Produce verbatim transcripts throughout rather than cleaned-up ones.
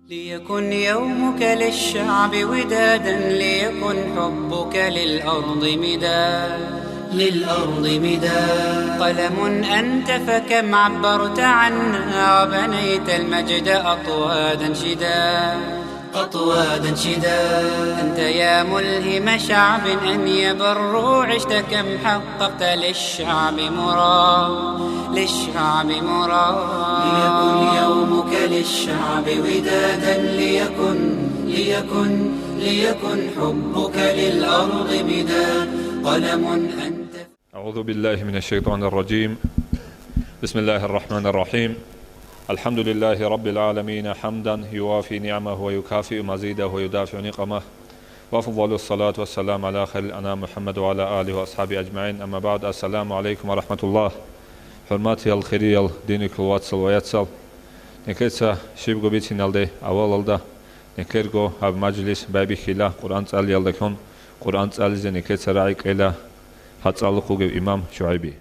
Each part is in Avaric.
ليكن يومك للشعب ودادا، ليكن حبك للأرض مداد، للأرض مداد. قلم أنت فكم عبرت عنا، وبنيت المجد أطوادا شداد، أطوادا شداد. أنت يا ملهم شعب أنيب الروع، عشت كم حققت للشعب مراد، للشعب مراد. ليكن يومك للشعب ودادا، ليكن، ليكن، ليكن حبك للأرض مداد. قلم أنت. أعوذ بالله من الشيطان الرجيم. بسم الله الرحمن الرحيم. الحمد لله رب العالمين، حمدا يوافي نعمه ويكافئ مزيده ويدافع نقمه. وأفضل الصلاة والسلام على خير الأنام محمد وعلى آله وأصحابه أجمعين. أما بعد، السلام عليكم ورحمة الله. ХӀурматиял хириял динул вацал ва яцал, некеца щибго бициналде авалалда, некерго гьаб мажлис байбихьила Къуръан цӀалиялда ккун, Къуръан цӀализе некеца рагӀи кьела гьацӀалухъ вугев имам ШугӀайби.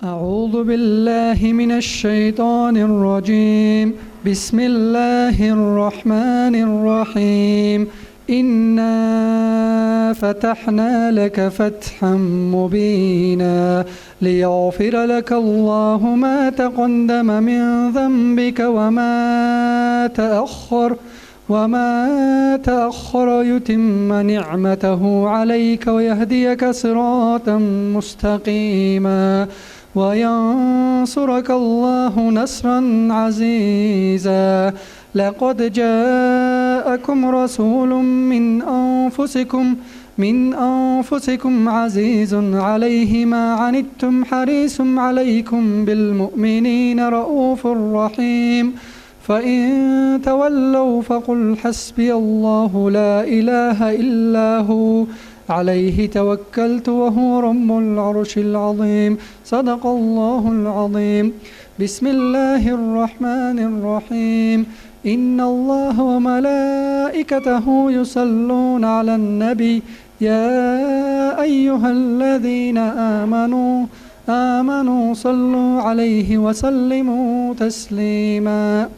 أعوذ بالله من الشيطان الرجيم. بسم الله الرحمن الرحيم. إنا فتحنا لك فتحا مبينا ليغفر لك الله ما تقدم من ذنبك وما تأخر، وما تأخر، يتم نعمته عليك ويهديك صراطا مستقيما وينصرك الله نصرا عزيزا. لقد جاءكم رسول من أنفسكم، من أنفسكم عزيز عليه ما عنتم حريص عليكم بالمؤمنين رءوف رحيم. فإن تولوا فقل حسبي الله لا إله إلا هو عليه توكلت وهو رب العرش العظيم. صدق الله العظيم. بسم الله الرحمن الرحيم. إن الله وملائكته يصلون على النبي. يا أيها الذين آمنوا، آمنوا صلوا عليه وسلموا تسليما.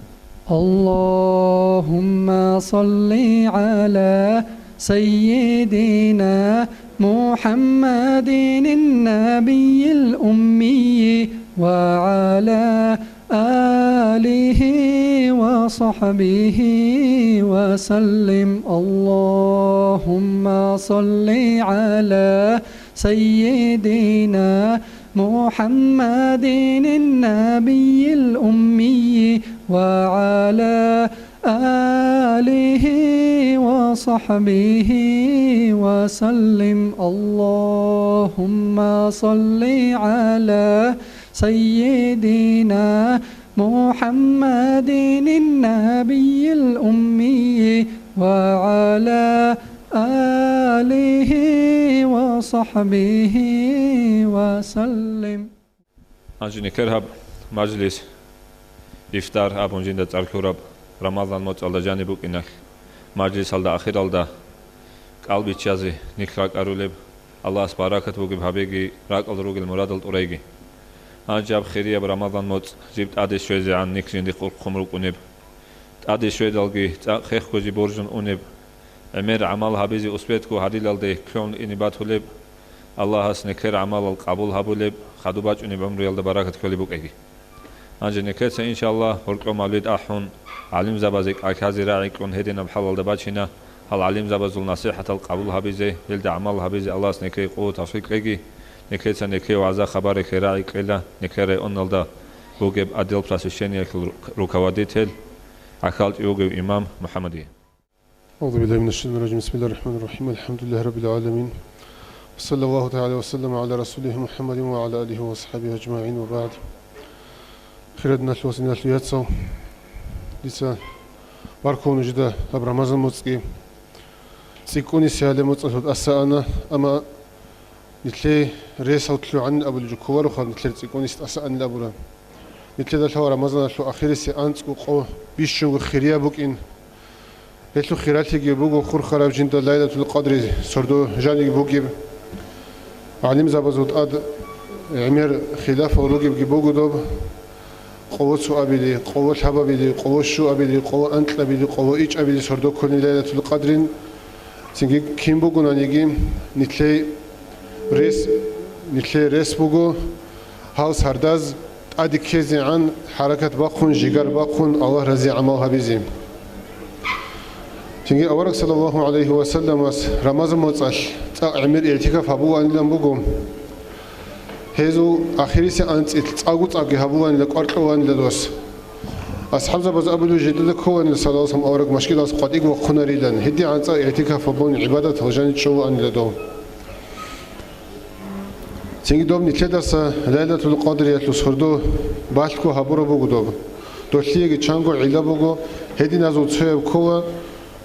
اللهم صل على سيدنا محمد النبي الأمي وعلى آله وصحبه وسلم. اللهم صل على سيدنا محمد النبي الأمي وعلى آله وصحبه وسلم. اللهم صل على سيدنا محمد النبي الأمي وعلى آله وصحبه وسلم. Гьанже некер гьаб мажлис, ифтар абун жинда цӀар ккураб Рамазан моцӀалда жаниб букӀиналъ, мажлисалда ахиралда кӀал биччазе нилъ ракӀарулеб, Аллагьас баракат бугеб гьабеги, ракӀалда ругел мурадал тӀурайги. Гьанже гьаб хирияб Рамазан моцӀ жиб тӀаде щвезегӀан нилъ жиндихъ урхъун рукӀунеб. ТӀаде щведалги цӀакъ хехго жиб боржун унеб. ГӀемер гӀамал гьабизе успетго гьарилалде лъугӀун ине батулеб. Аллагьас некер гӀамалал къабул гьабулеб, хадуб бачӀунеб гӀумруялда баракат кколеб букӀеги. Гьанже некеца, иншаллагь, гьоркьо мавлид ахӀун, гӀалимзабазе кӀалъазе рагӀи кьун гьединаб хӀалалда бачина, гьал гӀалимзабазул насихӀатал къабул гьабизе, гьелда гӀамал гьабизе Аллагьас некее къуват-тавфикъ кьеги, некеца некее вагӀза-хабар рекке рагӀи кьела, некер районалда бугеб отдел просвещениялъул ру-, руководитель, гӀахьалчӀи вугев имам МухӀаммадие. أعوذ بالله من الشيطان الرجيم. بسم الله الرحمن الرحيم. الحمد لله رب العالمين. وصلى الله تعالى وسلم على رسوله محمد وعلى آله وأصحابه أجمعين وبعد. Хириял диналъул вацал, диналъул яцал, дица баркун нужеда гьаб Рамазан моцӀги. ЦӀикӀкӀунис гьале моцӀалъул тӀаса ана, амма нилъее ресал лъугӀанин абулеб жо кколароха, нилъер цӀикӀкӀунис тӀаса анин абура. Нилъеда лъала Рамазаналъул ахирисеб анцӀго къо бищунго хирияб букӀин. Гьелъул хиралъиги буго хурхараб жинда Лайлатул Къадри сордо жаниги бугеб. ГӀалимзабазул тӀад гӀемер хилафал ругебги буго доб. къоло цоабили, къоло лъабабили, къоло щуабили, къоло анкьабили, къоло ичӀабили сордо кколин Лайлатул Къадрин. Цинги кин бугонаниги, нилъей рес, нилъей рес буго гьал сардаз тӀаде ккезегӀан хӀаракат бахъун, жигар бахъун, Аллагь рази гӀамал гьабизе. Цинги авараг саллаллагьу гӀалайгьи ва салламас Рамазан моцӀалъ цӀакъ гӀемер игӀтикаф гьабуланилан буго. Гьезул ахириси анцӀил цӀакъго-цӀакъги гьабуланила, кӀвар кьоланила дос. АсхӀабзабаз абулев жидеда кколанила, саллаллагьу гӀалайгьи ва саллам, авараг машгидалъ къватӀив вахъунарилан, гьедигӀан цӀакъ игӀтикаф гьабун, гӀибадат гьалжани чӀолаанила дов. Цинги доб нилъедаса Лайлатул Къадриялъул сордо балъго гьабураб буго доб. Долъиеги чанго гӀилла буго, гьединазул цояб ккола,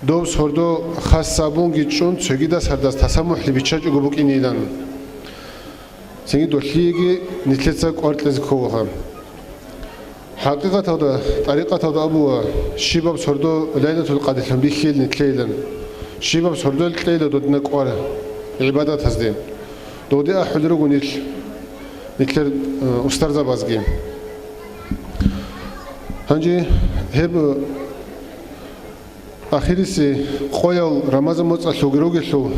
доб сордо хас абунги чӀун, цогидас гьардас тасамухӀлъи биччачӀого букӀинилан. Цинги долъиеги нилъеца кӀвар кьезе кколаго. ХӀакъикъаталда, тӀарикъаталда абула, щибаб сордо Лайлатул Къадрилъун бихьейилан нилъейлан, щибаб сордоялъ кьейила додина кӀвар гӀибадатазде. Доде ахӀулел руго нилъ, нилъер, э, устарзабазги. Гьанже гьеб Ахириси къоял Рамазан моцӀалъулги ругелъул,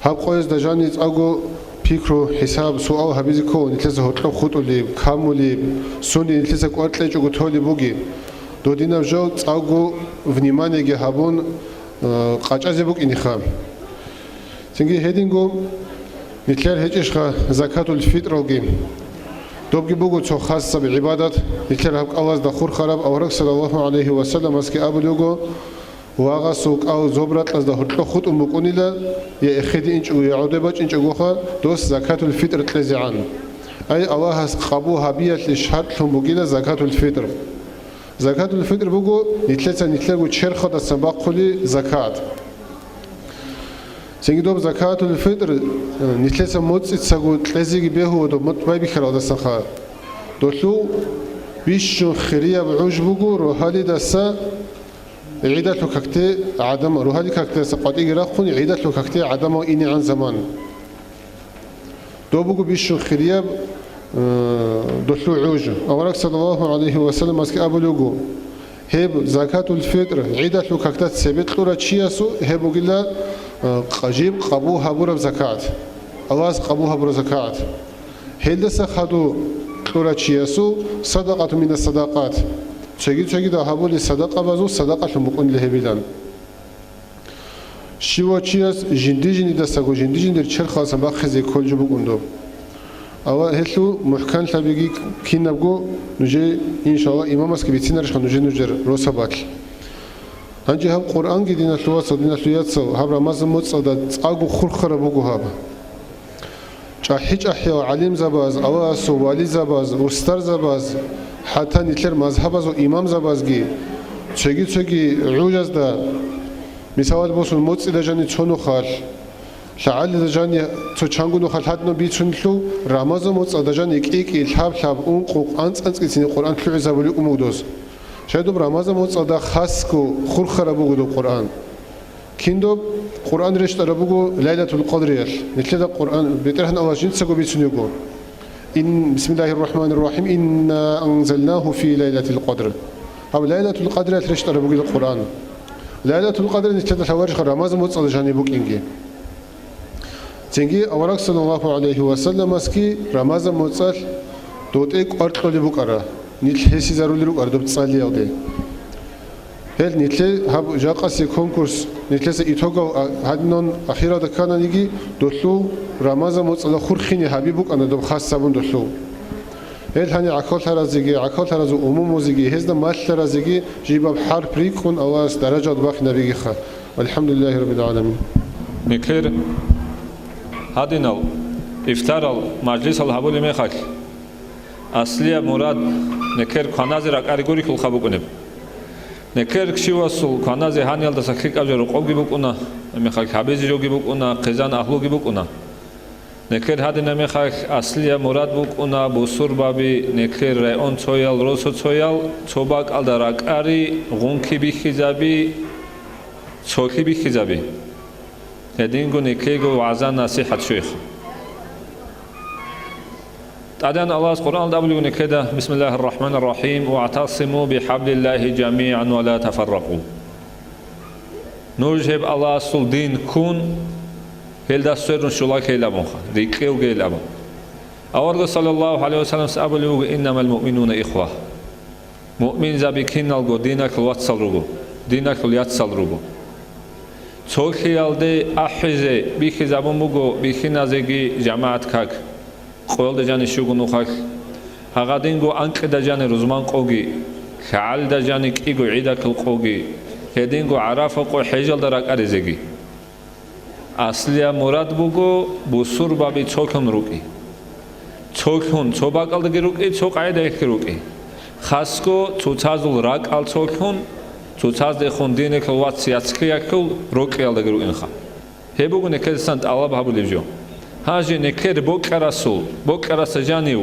гьаб къоязда жаниб цӀакъго пикру, хӀисаб, суал гьабизе ккола, нилъеца гьоркьоб хутӀулеб, камулеб, сунде нилъеца кӀвар кьечӀого толеб бугеб, додинаб жо цӀакъго вниманиеги гьабун, э, къачӀазе букӀинеха. Цинги гьединго нилъер гьечӀищха закатул-фитралги? Добги буго цо хасаб гӀибадат, нилъер гьаб кӀалазда хурхараб. Авараг саллаллагьу гӀалайгьи ва салламасги абулеб буго, лагъасул кӀал зоб-ракьазда гьоркьоб хутӀун букӀунила, я эхеде инчӀого, я гӀодобе бачӀинчӀогоха, дос закатул-фитр кьезегӀан. Ай Аллагьас къабул гьабиялъе шартлъун бугила закатул-фитр. Закатул-фитр буго нилъеца нилъерго черхалдасан бахъулеб закат. Цинги доб закатул-фитр, э, нилъеца моцӀицаго кьезеги бегьула доб моцӀ байбихьаралдасанха. Долъул бищун хирияб гӀуж буго рогьалидаса гӀидалъул какде гӀадамал, рогьалил какдаса къватӀиги рахъун, гӀидалъул какде гӀадамал инегӀан заман. Доб буго бищун хирияб, э, долъул гӀуж. Авараг саллаллагьу гӀалайгьи ва салламасги абулеб буго, гьеб закатул-фитр гӀидалъул какда цебе кьурав чиясул гьеб бугила, э, къа-, жиб къабул гьабураб закат, Аллагьас къабул гьабураб закат. Гьелдаса хадув кьурав чиясул садакъатун мина садакъат, цоги-цогидал гьабулел садакъабазул садакъалъун букӀунила гьебилан. Щивав чияс жинди-жиндидасаго жинди-жиндир черхалдасан бахъизе кколеб жо букӀун доб. Ава гьелъул мухӀканлъабиги кинабго нужее, иншаллагь, имамасги бицинарищха нужее нужер росабалъ? Гьанже гьаб Къуръанги, диналъул вацал, диналъул яцал, гьаб Рамазан моцӀалда цӀакъго хурхараб буго гьаб. ЧӀахӀи-чӀахӀиял гӀалимзабаз, Аллагьасул вализабаз, устарзабаз, хӀатта нилъер мазгьабазул имамзабазги цоги-цоги гӀужазда, мисалалъ босун, моцӀида жаниб цо нухалъ, лъагӀалида жаниб цо чанго нухалъ гьадинаб бицунелъул, Рамазан моцӀалда жаниб кӀи-кӀи, лъаб-лъаб, ункъ-ункъ, анцӀ-анцӀгицин Къуръан лъугӀизабулеб буго дос. Щай доб Рамазан моцӀалда хасго хурхараб буго доб Къуръан. Кин доб Къуръан рещтӀараб буго Лайлатул Къадриялъ. Нилъеда Къуръан, БетӀергьан Аллагьас жинцаго бицун йиго. Ин-, Бисмиллагьир рахӀманир рахӀим. Инна анзалнагьу фи лайлатил къадр. Гьаб Лайлатул Къадриялъ рещтӀараб бугила Къуръан. Лайлатул Къадр нилъеда лъаларищха Рамазан моцӀалда жаниб букӀинги? Цинги авараг саллаллагьу гӀалайгьи ва салламасги Рамазан моцӀалъ дотӀе кӀвар кьолеб букӀара, нилъ гьесизарулел рукӀара доб цӀалиялде. Гьел нилъе гьаб жакъасе конкурс, нилъеца итогал, а, гьадинан ахиралда ккананиги, долъул Рамазан моцӀалда хурхине гьабиб букӀана доб хас гьабун долъул. Гьел гьанир гӀахьаллъаразеги, гӀахьаллъаразул умумузеги, гьезда малъаразеги жибаб хӀарп рикӀкӀун Аллагьас даражаялда бахинабигиха. ВалхӀамдулиллагьи раббил гӀаламин. Нилъер гьадинал ифтарал мажлисал гьабулеб мехалъ, аслияб мурад нилъер кваназе ракӀари гурелъулха букӀунеб. Нилъер щивасул кваназе гьаниялдаса лъикӀаб жо рокъобги букӀуна, мехалъ гьабизе жоги букӀуна, хъизан агьлуги букӀуна. Нилъер гьадинаб мехалъ аслияб мурад букӀуна бусурбаби, нилъер район цоял, росо цоял, цо бакӀалда ракӀари, гъунки бихьизаби, цолъи бихьизаби. Гьединго нилъего вагӀза-насихӀат щвеха. ТӀадегӀан Аллагьас Къуръаналда абулеб некеда: «Бисмиллагьир рахӀманир рахӀим, ваътасиму бихӀаблиллагьи жамигӀан ва ла тафарракъу». Нуж гьеб Аллагьасул дин ккун, гьелда сверун щулахейил абунха, рикӀкӀевгейил абун. Аварагас саллаллагьу гӀалайгьи вассаламас абулеб буго: «Иннамал муъминуна ихва». Муъминзаби киналго диналъул вацал руго, диналъул яцал руго. Цолъиялде ахӀизе бихьизабун буго бихьиназеги жамагӀат как, къоялда жани щуго нухалъ, гьагъадинго анкьида жани рузман къоги, лъагӀалида жани кӀиго гӀидакал къоги, гьединго ГӀарафа къо хӀежалда ракӀаризеги. Аслияб мурад буго бусурбаби цолъун рукӀи. Цолъун цо бакӀалдаги рукӀи, цо къагӀидаялъги рукӀи. Хасго цоцазул ракӀал цолъун, цоцаздехун диналъул вац яцлъиялъул рокьиялдаги рукӀинха. Гьеб буго некедасан тӀалаб гьабулеб жо. Гьанже некер бокьарасул, бокьараса жанив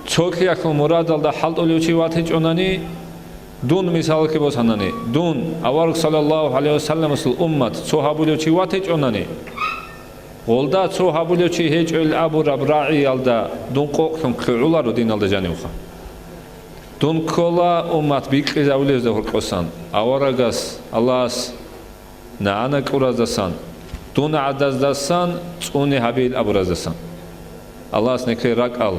цолъиялъул мурадалда хӀалтӀулев чи ватичӀонани, дун мисалалъе босанани, дун, авараг саллаллагьу гӀалайгьи вассаламасул уммат цо гьабулев чи ватичӀонани, гъолда цо гьабулев чи гьечӀойил абураб рагӀиялда дун къокълъун ккогӀуларо диналда жанивха. Дун ккола уммат бикьизабулезда гьоркьосан, аварагас, Аллагьас нагӀана кьураздасан, дун гӀадаздасан цӀуне гьабейил абураздасан. Аллагьас некер ракӀал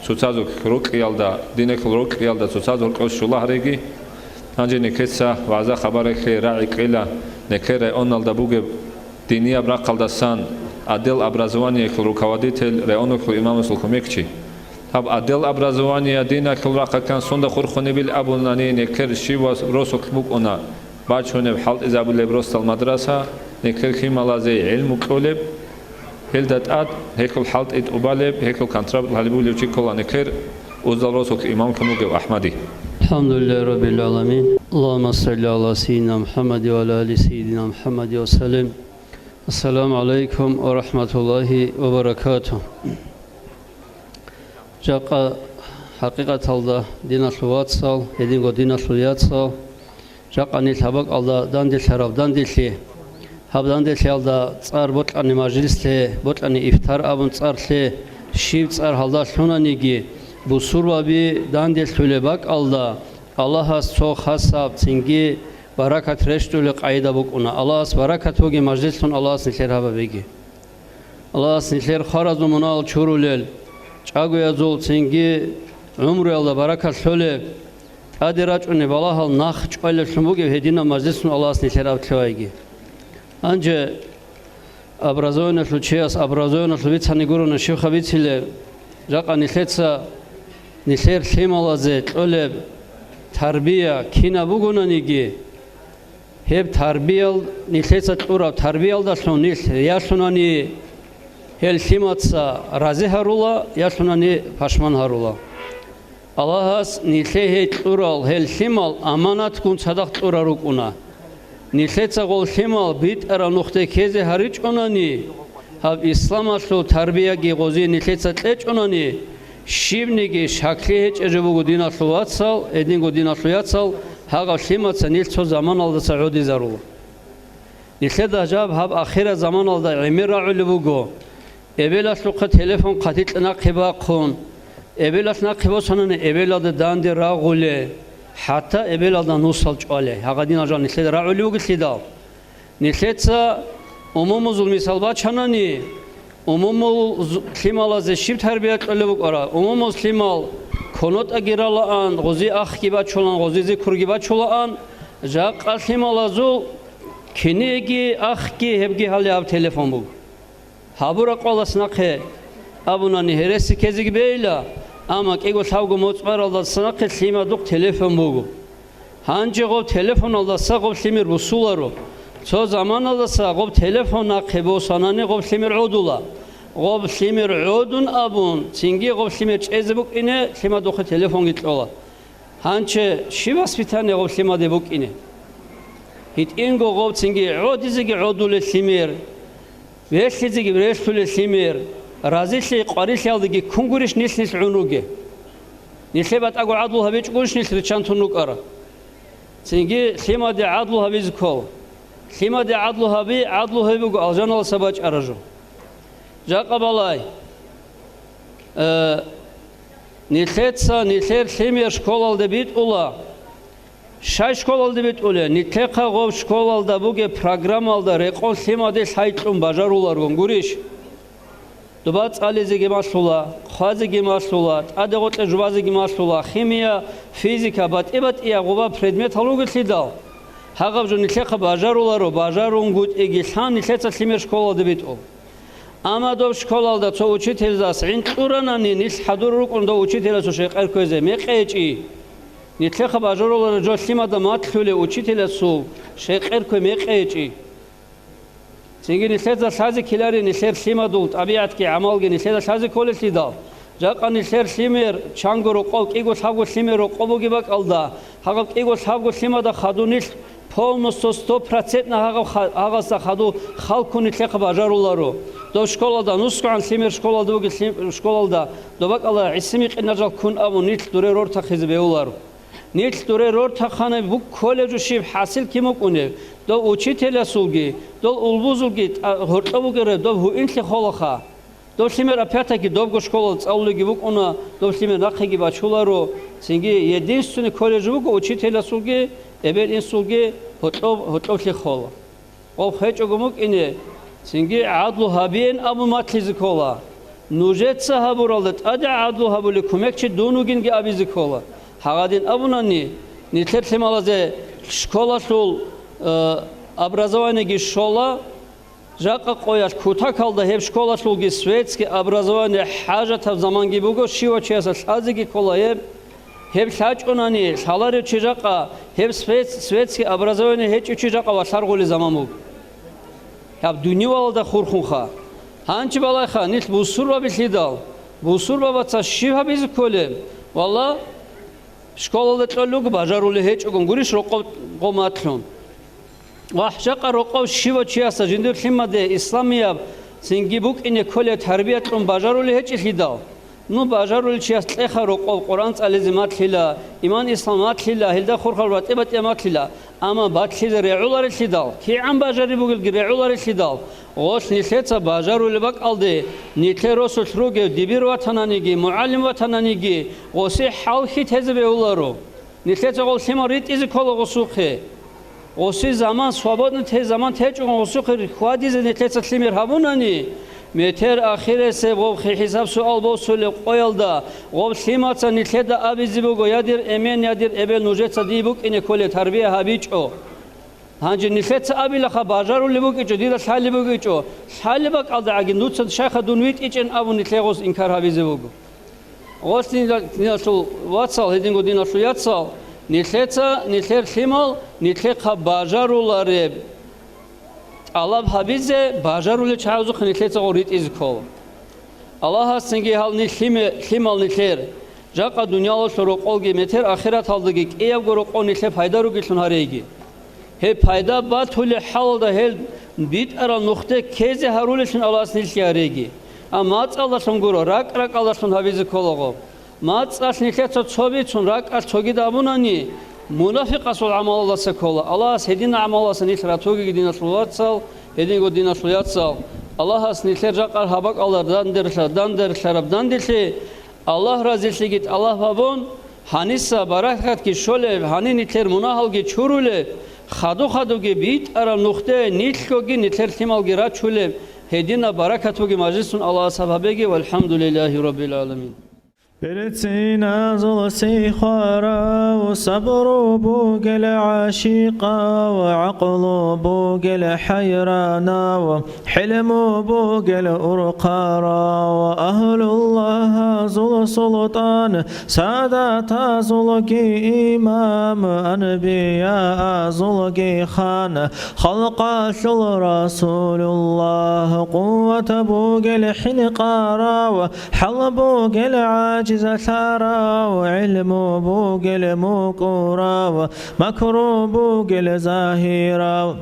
цоцазул рокьиялда, диналъул рокьиялда цоцазул рокьос щулагьареги. Гьанже некеца вагӀза-хабаралъе рагӀи кьела некер районалда бугеб динияб рахъалдасан отдел образованиялъул руководитель, районалъул имамасул кумекчи. Гьаб отдел образования диналъул рахъалъан сунда хурхунебил абунани, некер щиб ва росулъ букӀуна бачунеб хӀалтӀизабулеб росдал мадраса, некер лъималазе гӀилму кьолеб, гьелда тӀад гьелъул хӀалтӀи тӀубалеб, гьелъул контракт гьалибулев чи ккола некер уздал росулъ имамлъун вугев АхӀмади. الحمد لله رب العالمين. اللهم صل على سيدنا محمد وعلى آل سيدنا محمد وسلم. السلام عليكم ورحمة الله وبركاته. Жакъа хӀакъикъаталда диналъул вацал, гьединго диналъул яцал, жакъа нилъ гьаб бакӀалда данделъараб данделъи, гьаб данделъиялда цӀар бокьани мажлислъе, бокьани ифтар абун цӀарлъе, щиб цӀар гьалда лъунаниги, бусурбаби данделъулеб бакӀалда Аллагьас цо хасаб цинги баракат рещтӀулеб къагӀида букӀуна. Аллагьас баракат бугеб мажлислъун Аллагьас нилъер гьабабеги. Аллагьас нилъер хваразул мунагьал чурулел, чӀагоязул цинги гӀумруялда баракат лъолеб, тӀаде рачӀунеб балагьал нах чӀвалеблъун бугеб гьединаб мажлислъун Аллагьас нилъер аб лъугьайги. Гьанже образованиялъул чияс образованиялъул бицани гурони щибха бицилеб, жакъа нилъеца нилъер лъималазе кьолеб тарбия кинаб бугонаниги, гьеб тарбиял, нилъеца кьураб тарбиялдалъун нилъ ялъунани гьел лъимаца рази гьарула, ялъунани пашман гьарула. Аллагьас нилъее гьей кьурал гьел лъимал аманатгун цадахъ кьурал рукӀуна. Нилъеца гъол лъимал битӀараб нухде ккезе гьаричӀонани, гьаб исламалъул тарбияги гъозие нилъеца кьечӀонани, щибниги щаклъи гьечӀеб жо буго диналъул вацал, гьединго диналъул яцал, гьагъаб лъимаца нилъ цо заманалдаса гӀодизарула. Нилъеда жаб гьаб ахират заманалда гӀемер рагӀулеб буго. Эбелалъухъе телефон хъатикьа нахъе бахъун, эбелалъ нахъе босанани эбелалда данде рагъуле, хӀатта эбелалда нусал чӀвале. Гьагъадинал жал нилъеда рагӀулев вугелъидал. Нилъеца умумузул мисал бачанани, умумул з-, лъималазе щиб тарбия кьолеб букӀара? Умумуз лъимал кунутӀаги ралаан, гъози ахги бачулаан, гъози зикруги бачулаан, жакъа лъималазул кинеги ахги гьебги гьале гьаб телефон буго. Гьабураб къоялдаса нахъе абунани гьереси ккезеги бейила, амма кӀиго-лъабго моцӀ баралдаса нахъе лъимадухъ телефон буго. Гьанже гъоб телефоналдаса гъоб лъимер бусуларо. Цо заманалдаса гъоб телефон нахъе босанани гъоб лъимер гӀодула. Гъоб лъимер гӀодун абун, цинги гъоб лъимер чӀезе букӀине лъимадухъе телефонги кьола. Гьанже щиб воспитание гъоб лъимаде букӀине? ГьитӀинго гъоб цинги гӀодизеги гӀодулел лъимер, релълъизеги релълъулел лъимер, разилъи къварилъиялдаги ккун гурищ нилъ-нилъ гӀун ругел? Нилъее батӀаго гӀадлу гьабичӀо гурищ нилъ риччан тун рукӀарал? Цинги лъимаде гӀадлу гьабизе ккола. Лъимаде гӀадлу гьаби, гӀадлу гьеб буго алжаналдаса бачӀараб жо. Жакъа балай. Э, нилъеца нилъер лъимер школалде битӀула. Щай школалде битӀулеб? Нилъехъа гъоб школалда бугеб программалда рекъон лъимаде лъай кьун бажаруларгун гурищ? Доба цӀализеги малъула, хъвазеги малъула, тӀаде гъоркье жубазеги малъула, химия, физика, батӀи-батӀияб гъоба предметал ругелъидал, гьагъаб жо нилъехъа бажаруларо, бажарунгутӀиги лъан нилъеца лъимер школалде битӀул. Амма доб школалда цо учительдас гӀин кьуранани, нилъ хӀадур рукӀун дов учителасул щекъер кквезе, мекъи гьечӀищ. Нилъехъа бажаруларо жо лъимада малъулев учителасул щекъер кквей мекъи гьечӀищ. Цинги нилъеда лъазе ккеларин нилъер лъимадул тӀабигӀатги гӀамалги нилъеда лъазе кколелъидал, жакъа нилъер лъимер чанго рокъов, кӀиго-лъабго лъимер рокъов бугеб бакӀалда, гьагъаб кӀиго-лъабго лъимада хадув нилъ полностью, стопроцентно гьагъаб ха-, гьагъасда хадув халкун нилъехъа бажаруларо. Дов школалда, нусгогӀан лъимер школалда бугеб лъим-, школалда, доб бакӀалда гӀиси-микъи нажал ккун абун нилъ дуре рортахъизе бегьуларо. Нилъ дуре рортахъанай букколеб жо щиб хӀасил кин букӀунеб, дов учителасулги, дов улбузулги тӀа-, гьоркьоб бугеб доб гьуинлъи холаха. Дов лъимер опять-таки добго школал цӀалулеги букӀуна, дов лъимер нахъеги бачуларо, цинги единственный колледж буго учителасулги, эбел-инсулги гьоркьоб-, гьоркьоблъи хола. Гъоб хвечӀого мукӀине, цинги гӀадлу гьабиен абун малъизе ккола. Нужеца гьабуралда тӀаде гӀадлу гьабулев кумекчи дун вугинги абизе ккола. Гьагъадин абунани, нилъер лъималазе школалъул, э, образованиеги щола, жакъа къоялъ кутакалда гьеб школалъулги светский образование хӀажатаб заманги буго, щивав чиясда лъазеги ккола гьеб. Гьеб лъачӀунани, лъаларев чи жакъа, гьеб свет-, светский образование гьечӀев чи жакъа валъаргъулел заман буго. Гьаб дунивалалда хурхунха. Гьанчи балайха, нилъ бусурбабилъидал, бусурбабаца щиб гьабизе кколеб? Валла, школалда кьолел руго бажарулел гьечӀогун гурищ рокъоб къоматлъун. Ва жакъа рокъов щивав чиясда жиндир лъимаде исламияб цинги букӀине кколеб тарбия кьун бажарулел гьечӀелъидал, ну, бажарулел чияс кьеха рокъов Къуръан цӀализе малъила, иман-ислам малъила, гьелда хурхарал батӀи-батӀияб малъила, амма балъизе регӀуларелъидал, кигӀан бажари бугелги регӀуларелъидал, гъолъ нилъеца бажарулеб бакӀалде, нилъер росулъ ругев дибир ватананиги, мугӀалим ватананиги, гъосе хӀалхьи тезе бегьуларо. Нилъеца гъол лъимал ритӀизе ккола гъосухъе. Гъоси заман, свободный те-, заман течӀого гъосухъе хьвадизе нилъеца лъимер гьабунани, метер ахиресеб гъоб хи-, хӀисаб-суал босулеб къоялда гъоб лъимаца нилъеда абизе буго: «Я дир эмен, я дир эбел, нужеца дие букӀине кколеб тарбия гьабичӀо». Гьанже нилъеца абилаха, бажарулеб букӀичӀо, дида лъалеб букӀичӀо, лъалеб бакӀалдагӀаги, «Дуца щайха дун витӀичӀин?» абун нилъее гъос инкар гьабизе буго. Гъос дин-, диналъул вацал, гьединго диналъул яцал, нилъеца, нилъер лъимал, нилъехъа бажарулареб тӀалаб гьабизе, бажарулел чагӀазухъе нилъеца гъо ритӀизе ккола. Аллагьас цинги гьал нилъ лъиме-, лъимал нилъер, жакъа дуниялалъул рокъолги, метер ахираталдаги кӀиябго рокъов нилъе пайда ругелъун гьареги. Гьеб пайда батулеб хӀалалда гьел битӀарал нухде ккезе гьарулелъун Аллагьас нилъги гьареги. Амма мацӀалдалъун гуро, ракӀ-ракӀалдалъун гьабизе кколаго. МацӀалъ нилъеца цо бицун, ракӀалъ цогидаб абунани, мунафикъасул гӀамалалдаса ккола. Аллагьас гьединал гӀамалалдаса нилъ ратугеги, диналъул вацал, гьединго диналъул яцал. Аллагьас нилъер жакъа гьаб бакӀалда дандерлъа-, дандерлъараб данделъи, Аллагь разилъиги тӀалаб гьабун, гьаниса баракатги щолеб, гьанин нилъер мунагьалги чурулеб, хаду-хадуги битӀараб нухде нилъгоги нилъер лъималги рачулеб, гьединаб баракат бугеб мажлисун Аллагьас гьаб гьабеги. ВалхӀамдулиллагьи раббил гӀаламин. Берциназул сихварав, сабру бугел гӀашикъав, гӀакълу бугел хӀайранав, ХӀилму бугел урхъарав, агьлуллагьазул султӀан, садатазулги имам, анбияазулги хан, халкъалъул Расулуллагь, къуват бугел хӀинкъарав, хӀал бугел гӀажизлъарав, гӀилму бугел мукӀурав, макру бугел загьирав.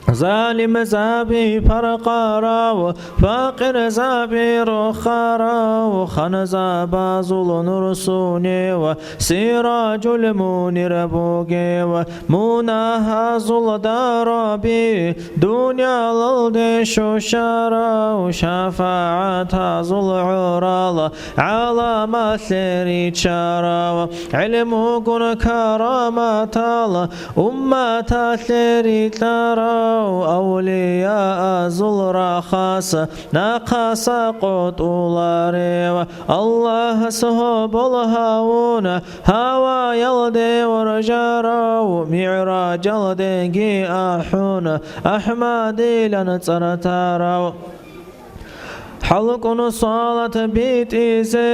Залимзаби паркъарав, пакъирзаби рохарав, ханзабазул нур сунев, Сиражул Мунир бугев, мунагьазул дараби, дуниялалде щущарав, шафагӀатазул гӀурал гӀаламалъе риччарав, гӀилмугун караматал умматалъе рикьарав, авлияазул рахас нахъаса къотӀуларев, Аллагьас гьобол гьавуна гьаваялде варжарав, МигӀражалдеги ахӀун, АхӀмадилан цӀар тарав. ХӀалкӀун салат битӀизе,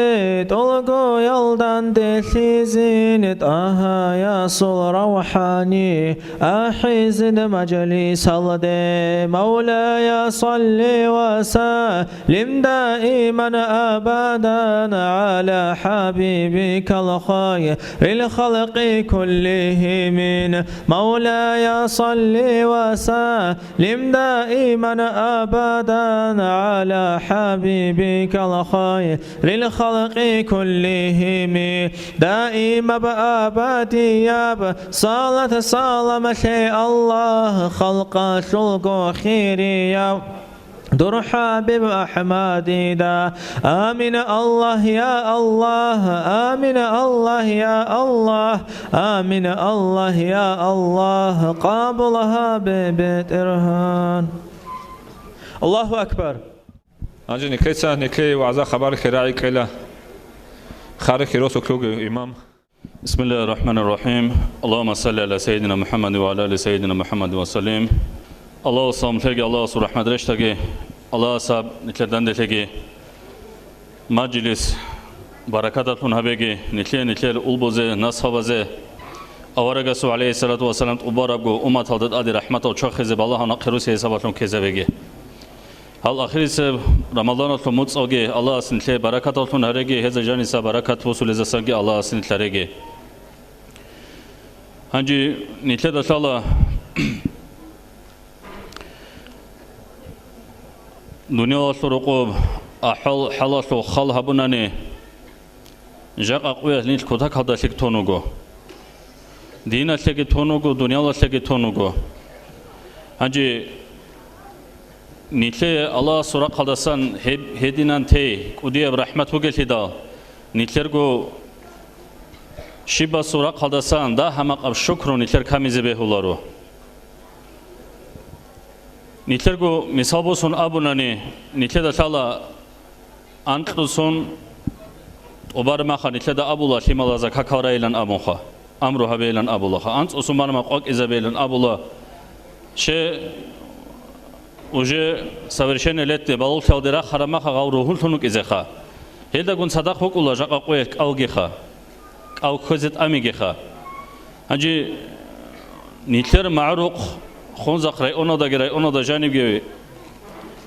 тӀолгоялдан делъизин, ТӀагьаясул равхӀани ахӀизин мажлисалде. Мавлая, салли ва саллим даиман абадан гӀала хӀабибикал хайрил халкъи куллигьимин. Мавлая, салли ва саллим даиман абадан гӀала хӀабибикал хайрил халкъи куллигьими. Даимаб абадияб салат салам лъе, Аллагь, халкъалъулго хирияв дур ХӀабиб АхӀмадида. Амин, Аллагь, я Аллагь, амин, Аллагь, я Аллагь, амин, Аллагь, я Аллагь, къабул гьабе, БетӀергьан. Аллагьу акбар! Гьанже нилъеца нилъее вагӀза-хабарлъи рагӀи кьела. Харихъе росулъ вугев имам. بسم الله الرحمن الرحيم. اللهم صل على سيدنا محمد وعلى آل سيدنا محمد وسلم. Аллагьас салам лъеги, Аллагьасул рахӀмат рещтаги, Аллагьас гьаб нилъер данделъеги мажлис баракаталъун гьабеги, нилъее, нилъер улбузе, насабазе, аварагасул, гӀалайгьиссалату вассалам, тӀубарабго умматалда тӀаде рахӀматал чвахизе балагьун ахирусияб гьисабалъун ккезабеги. Гьал ахирисеб Рамазаналъул муцӀалги Аллагьас нилъее баракаталлъун гьареги, гьезда жаниса баракат босулезасанги Аллагьас нилъ гьареги. Гьанже нилъеда лъала дуниялалъул рокъоб ахӀвал-хӀалалъул хал гьабунани, жакъа къуялъ нилъ кутакалда лъикӀ тун вуго. Диналъеги тун вуго, дуниялалъеги тун вуго. Гьанже нилъее Аллагьасул рахъалдасан гьеб гьединан тей кӀудияб рахӀмат бугелъидал, нилъерго щибасул рахъалдасан дагьа-макъаб шукру нилъер камизе бегьуларо. Нилъерго мисал босун абунани, нилъеда лъала анкьусун тӀубараб маха нилъеда абула лъималазда какал райилан абунха, амру гьабейилан абулаха, анцӀусун бараб мах къвакӀизабейилан абула. Че уже совершеннолетие, балугълъиялде рахараб маха гъав ругьунлъун вукӀизеха. Гьелдагун цадахъ букӀула жакъа къуялъ кӀалгиха. кӀал кквезе тӀамигиха. Гьанже нилъер МагӀарухъ, Хунзахъ районалдаги районалда жанибги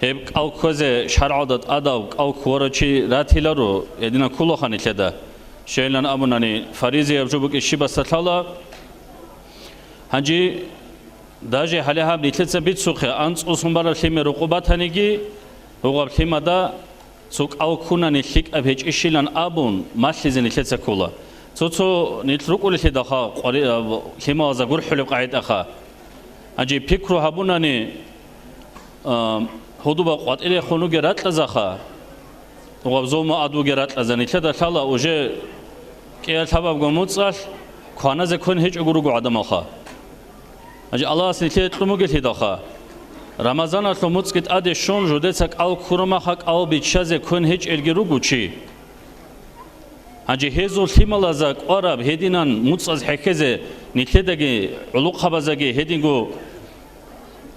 гьеб кӀал кквезе шаргӀалда тӀадаб кӀал ккурав чи ратиларо, гьединан кколаха нилъеда. Щайилан абунани, фаризаяб жо букӀин щибасда лъала. Гьанже даже гьале гьаб нилъеца бицухъе, анцӀусун бараб лъимер рукъу батаниги, гьугъаб лъимада цо кӀал ккунани лъикӀаб гьечӀищилан абун, малъизе нилъеца ккола. Цо-цо нилъ рукӀулелъидалха къвари-, а, лъималазда гурхӀулеб къагӀидаха. Гьанже пикру гьабунани, а, гьудуба къватӀирехун вугел ракьазаха, гъабзома ад вугел ракьаза, нилъеда лъала уже кӀиялъабабго муцӀалъ кваназе квен гьечӀого руго гӀадамалха. Гьанже Аллагьас нилъее кьун бугелъидалха, Рамазаналъул муцӀги тӀаде щун, жидеца кӀал ккураб маха кӀал биччазе квен гьечӀелги руго чи. Гьанже гьезул лъималазда кӀвараб гьединан муцӀаз хӀехьезе нилъедаги гӀулухъабаздаги гьединго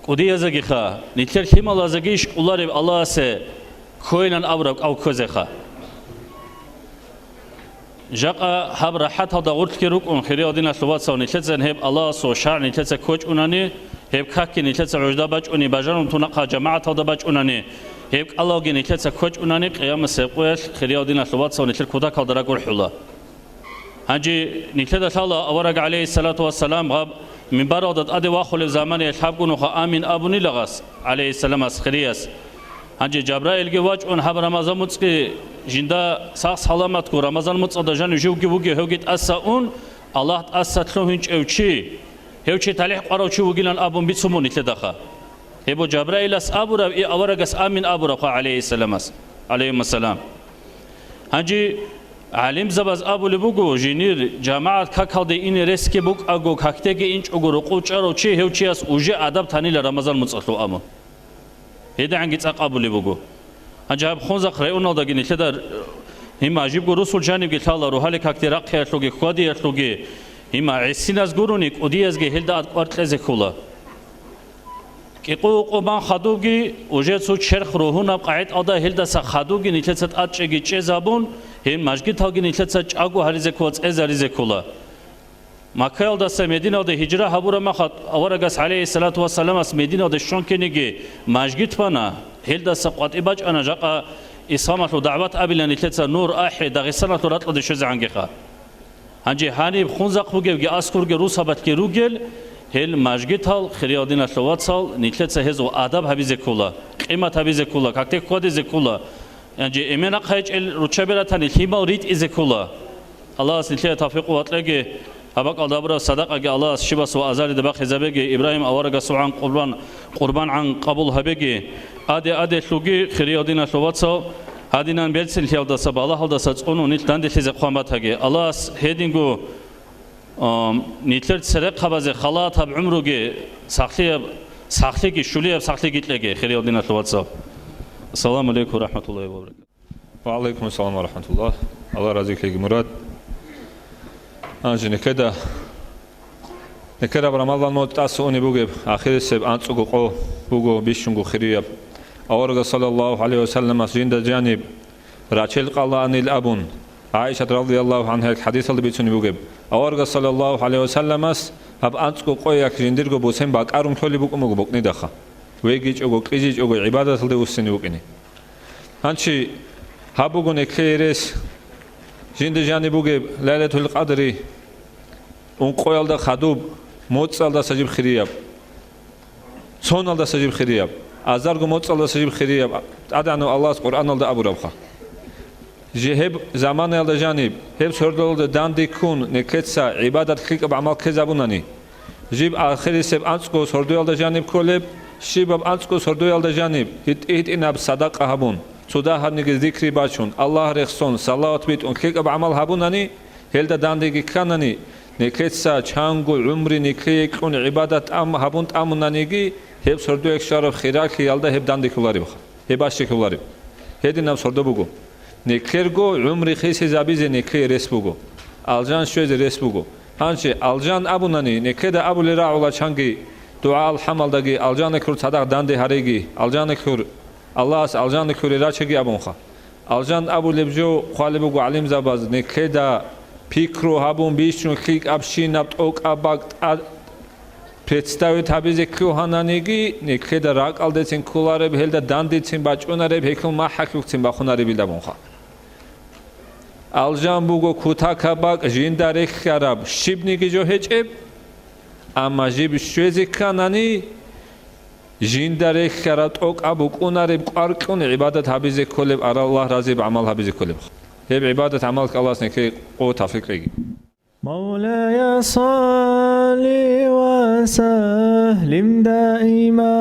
кӀудиязегиха, нилъер лъималаздаги иш кӀолареб Аллагьасе ккойилан абураб кӀал кквезеха. Жакъа гьаб рахӀаталда гъорлъги рукӀун, хириял диналъул вацал, нилъецан гьеб Аллагьасул шаргӀ нилъеца кквечӀунани, гьеб какги нилъеца гӀужда бачӀунани, бажарун тунахъа жамагӀаталда бачӀунани, гьеб кӀалалги нилъеца кквечӀунани, Къиямасеб къоялъ, хириял диналъул вацал, нилъер кутакалда рагурхӀула. Гьанже нилъеда лъала авараг, гӀалейхиссалату вассалам, гьаб минбаралда тӀаде вахулеб заманиялъ гьабгунуха амин абунила гъас, гӀалейхиссаламас, хирияс. Гьанже Жабраилги вачӀун гьаб Рамазан муцӀги жинда сах-саламатго Рамазан муцӀалда жанив живги вугев гьевги тӀаса ун, Аллагь тӀаса лъугьинчӀев чи, гьев чи талихӀ къварав чи вугилан абун бицун буго нилъедаха. Гьеб Жабраилас абураб и аварагас амин абурабха, гӀалейхиссаламас, гӀалейхимассалам. Гьанже гӀалимзабаз абулеб буго, жинир жамагӀат какалде ине ресги букӀаго, какдеги инчӀого рукъу чӀарав чи, гьев чияс уже адаб танила Рамазан муцӀалъув абун. ГьедигӀанги цӀакъ абулеб буго. Гьанже гьаб Хунзахъ районалдаги нилъеда гьима жибго русул жанибги лъала, рогьалил какде рахъиялъулги хьвадиялъулги, гьима гӀисиназ гурони, кӀудиязги гьелда ад кӀвар кьезе ккола. КӀикъу-гьукъу бан хадубги, уже цо черх ругьунаб къагӀидалда гьелдаса хадубги нилъеца тӀадчӀеги чӀезабун, гьел мажгиталги нилъеца чӀаго гьаризе ккола, цӀезаризе ккола. Маккаялдаса Мединалде гьижра гьабураб махалъ, аварагас, гӀалейхиссалату вассаламас, Мединалде щун ккениги мажгит бана, гьелдаса къватӀиб бачӀана жакъа исламалъул дагӀват абилан нилъеца нур ахӀи Дагъистаналъул ракьалде щвезегӀангиха. Гьанже гьаниб Хунзахъ бугевги аскӀурги русабалъги ругел гьел мажгитал, хириял диналъул вацал, нилъеца гьезул адаб гьабизе ккола, къимат гьабизе ккола, какде хьвадизе ккола. Гьанже эмен ахъайчӀел руччаби ратани лъимал ритӀизе ккола. Аллагьас нилъее тавфикъ ва кьеги, гьаб бакӀалда гьабураб садакъаги Аллагьас щибасул азалида бахъизабеги, Ибрагьим аварагасулгӀан къурбан, къурбангӀан къабул гьабеги. Аде-аделъулги, хириял диналъул вацал, гьадинан берцинлъиялдаса, балагьалдаса цӀунун нилъ данделъизе хъван батаги. Аллагьас гьединго, ам, нилъер церехъабазе халатаб гӀумруги сахлъияб, сахлъиги, щулияб сахлъиги кьеги, хириял диналъул вацал. Ассаламу алейкум ва рахматуллагьи ва баракатугь. Ва алейкум ассалам ва рахматуллагь. Аллагь разилъеги, Мурад. Гьанже нилъеда, нилъер гьаб Рамазан муцӀ тӀаса унеб бугеб, ахирисеб анцӀго къо буго бищунго хирияб. Аварагас саллаллагьу гӀалайгьи ва салламас жинда жаниб рачел къалаанил абун, ГӀаишат радияллагьу гӀангьаялъ хӀадисалда бицунеб бугеб, аварагас саллаллагьу гӀалайгьи ва салламас гьаб анцӀго къоялъ жиндирго бусен бакӀарун кколеб букӀун буго букӀнидаха, вегичӀого, кьижичӀого гӀибадаталде вуссине вукӀине. Гьанчи гьаб буго нилъее рес, жинда жаниб бугеб Лайлатул Къадри, ункъоялда хадуб, моцӀалдаса жиб хирияб, цоналдаса жиб хирияб, азарго моцӀалдаса жиб хирияб, ТӀадегӀанав Аллагьас Къуръаналда абурабха. Жи гьеб заманаялда жаниб, гьеб сордоялда данде ккун, нилъеца гӀибадат лъикӀаб гӀамал ккезабунани, жиб ахирисеб анцӀго сордоялда жаниб кколеб, щибаб анцӀго сордоялда жаниб, гьитӀи-гьитӀинаб садакъа гьабун, цо дагьабниги зикри бачун, Аллагь рехсон, салават битӀун лъикӀаб гӀамал гьабунани, гьелда дандеги кканани, нилъеца чанго гӀумри нилъее кьун гӀибадат тӀам-, гьабун тӀамунаниги, гьеб сордоялъ щвараб хиралъиялда гьеб данде кколаребха, гьеб бащдалъулареб. Гьединаб сордо буго. Нилъерго гӀумри хисизабизе нилъее рес буго. Алжан щвезе рес буго. Гьанже алжан абунани, нилъеда абулел рагӀула чанги дугӀа-алхӀамалдаги, алжаналъур цадахъ данде гьареги, алжаналъур, Аллагьас алжаналъуре рачеги абунха. Алжан абулеб жо хъвалеб буго гӀалимзабаз, нилъеда пикру гьабун бищун лъикӀабщинаб тӀокӀаб бакӀ тӀа-, представить гьабизе лъугьананиги, нилъеда ракӀалдецин кколареб, гьелда дандецин бачӀунареб, гьелъул махӀалъулъцин бахунаребилабунха. Алжан буго кутакаб бакӀ жинда релълъараб щибниги жо гьечӀеб, амма жиб щвезе кканани, жинда релълъараб тӀокӀаб букӀунареб кӀвар кьун гӀибадат гьабизе кколеб, ара Аллагь разияб гӀамал гьабизе кколеб. Гьеб гӀибадат-гӀамал Аллагьас нилъее къо тавфикъ кьеги. مولاي صل وسلم دائما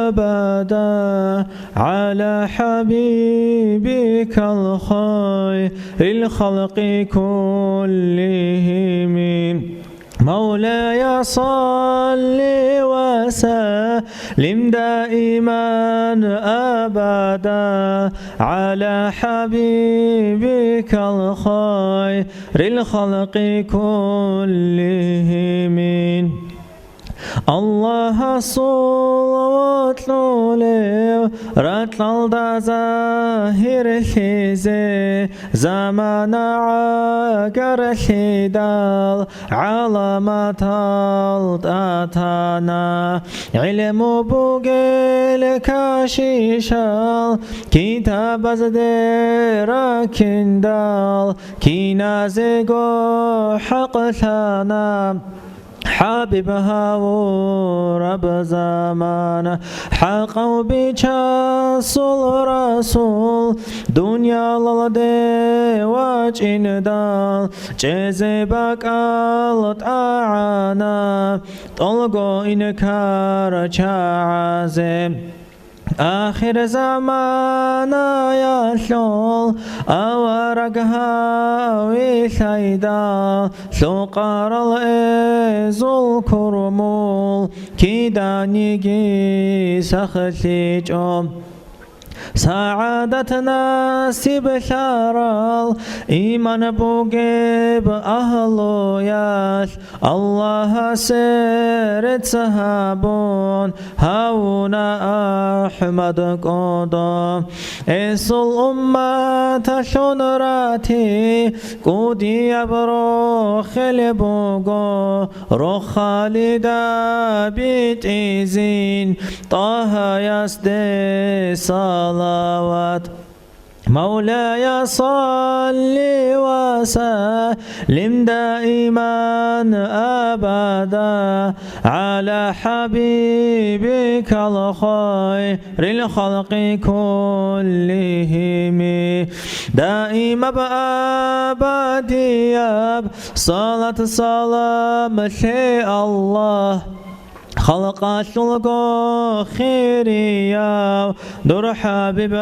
أبدا على حبيبك الخير الخلق كلهم. مولاي صل وسلم دائما أبدا على حبيبك الخير الخلق كلهم. Аллагьасул вокьулев ракьалда загьирлъизе, замана гӀагарлъидал гӀаламатал тӀатана. ГӀилму бугел кашишал китабазде раккиндал, киназего хӀакълъана. ХӀабиб гьавураб замана, хӀакъав бичасул Расул, дуниялалде вачӀиндал, чӀезе бакӀал тӀагӀана, тӀолго инкар чагӀазе. Ахирзаманаялъул авараг гьавилъайда, лъукъарал эзул курмул киданиги сахлъичӀо. СагӀадат насиблъарал иман бугеб агьлуялъ, Аллагьасе рецц гьабун, гьавуна АхӀмад кӀодо. Эсул умматалъун рати кӀудияб рохел буго, рохалида битӀизин ТӀагьаясде салават. مولاي صل وسلم دائما أبدا على حبيبك الخير الخلق كلهم. Даимаб абадияб салат салам лъе Аллагь. Халкъалъулго хирияв дур ХӀабиб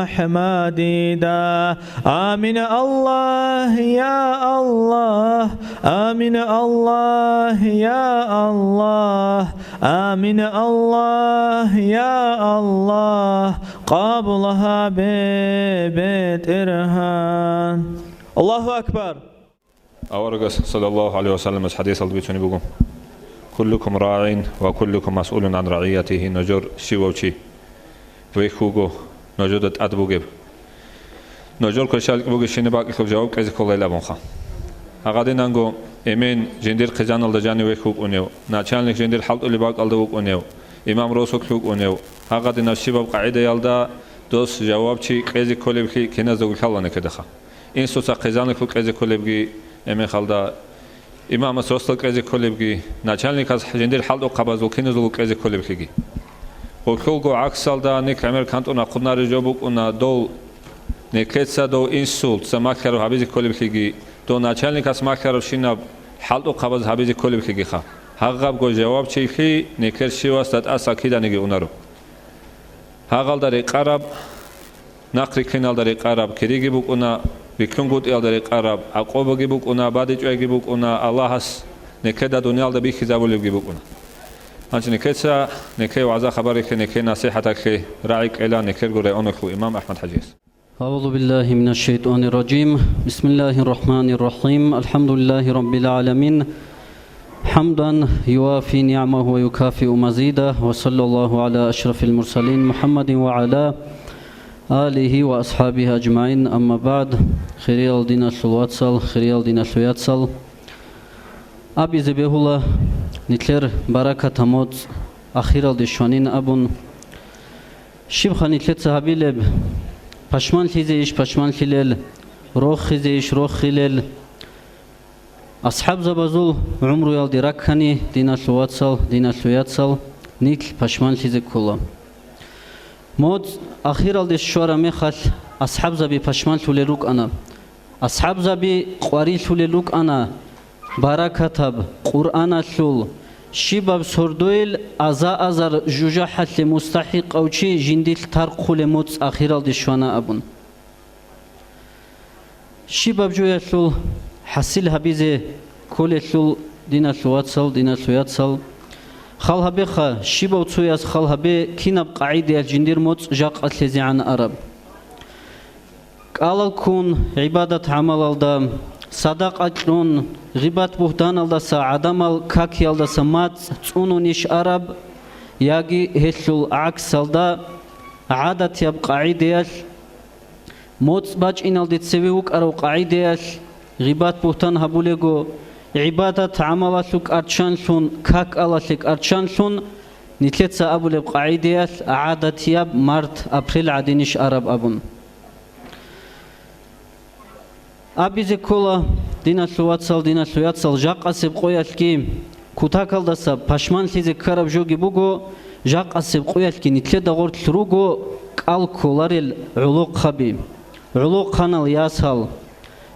АхӀмадида. Амин, Аллагь, я Аллагь, амин, Аллагь, я Аллагь, амин, Аллагь, я Аллагь, къабул гьабе, БетӀергьан. Аллагьу акбар! Аварагас, саллаллагьу гӀалайгьи ва салламас, хӀадисалда бицунеб буго: «Куллукум рагӀин ва куллукум масъулун гӀан рагӀиятигьи», нужер щивав чи вехь вуго, нужеда тӀад бугеб. Нужер квешалкь бугебщинаб бакӀалъул жаваб кьезе кколайил абунха. Гьагъадинанго эмен жиндир хъизаналда жанив вехь вукӀунев, начальник жиндир хӀалтӀулеб бакӀалда вукӀунев, имам росулъ вукӀунев, гьагъадинаб щибаб къагӀидаялда дос жаваб чи кьезе кколеблъи киназдаго лъала некедаха. Инсуца хъизаналъул кьезе кколебги, гьебмехалда имамас росдал кьезе кколебги, начальникас жиндир хӀалтӀухъабазул киназулго кьезе кколеблъиги. Гъулъулго гӀаксалда нилъ гӀемер кантӀун ахъунареб жо букӀуна, дов нилъеца дов инсулца малъараб гьабизе кколеблъиги, дов начальникас малъарабщинаб хӀалтӀухъабаз гьабизе кколеблъигиха. Гьагъабго жавабчилъи нилъер щивасда тӀаса киданиги унаро. Гьагъалда рекъараб, нахърилълъиналда рекъараб кириги букӀуна, рилълъунгутӀиялда рекъараб гӀакъубаги букӀуна, бадичӀвайги букӀуна, Аллагьас нилъеда дуниялда бихьизабулебги букӀуна. Гьанже нилъеца, нилъее вагӀза-хабаралъе, нилъее насихӀаталъе рагӀи кьела нилъерго районалъул имам АхӀмад-хӀажияс. أعوذ بالله من الشيطان الرجيم. بسم الله الرحمن الرحيم. الحمد لله رب العالمين. حمدا يوافي نعمه ويكافئ مزيده. وصلى الله على أشرف المرسلين محمد وعلى آله وأصحابه أجمعين. أما بعد. Хириял диналъул вацал, хириял диналъул яцал. Абизе бегьула нилъер баракатаб моцӀ ахиралде щванин абун. Щибха нилъеца гьабилеб? Пашманлъизейищ пашманлъилел, рохизейищ рохилел? АсхӀабзабазул гӀумруялде раккани, диналъул вацал, диналъул яцал, нилъ пашманлъизе ккола. МоцӀ ахиралде щвараб мехалъ, асхӀабзаби пашманлъулел рукӀана. АсхӀабзаби къварилъулел рукӀана баракатаб Къуръаналъул, щибаб сордоял аза-азар жужахӀалъе мустахӀикъав чи жиндилъ тархъулеб моцӀ ахиралде щвана абун. Щибаб жоялъул хӀасил гьабизе кколелъул, диналъул вацал, диналъул яцал, хал гьабеха, щибав цояс хал гьабе, кинаб къагӀидаялъ жиндир моцӀ жакъа лъезегӀан араб. КӀалал ккун гӀибадат-гӀамалалда, Садакъа кьун, гъибат-бугьтаналдаса гӀадамал какиялдаса мацӀ цӀунунищ араб, яги гьелъул гӀаксалда гӀадатияб къагӀидаялъ, моцӀ бачӀиналде цеве вукӀарав къагӀидаялъ гъибат-бугьтан гьабулего, гӀибадат-гӀамалалъул кӀарчанлъун, какалалъе кӀарчанлъун, нилъеца абулеб къагӀидаялъ гӀадатияб март, апрель гӀадинищ араб абун. Абизе ккола, диналъул вацал, диналъул яцал, жакъасеб къоялъги кутакалдаса пашманлъизе ккараб жоги буго, жакъасеб къоялъги нилъеда гъорлъ руго кӀал кколарел гӀолохъаби, гӀолохъанал ясал.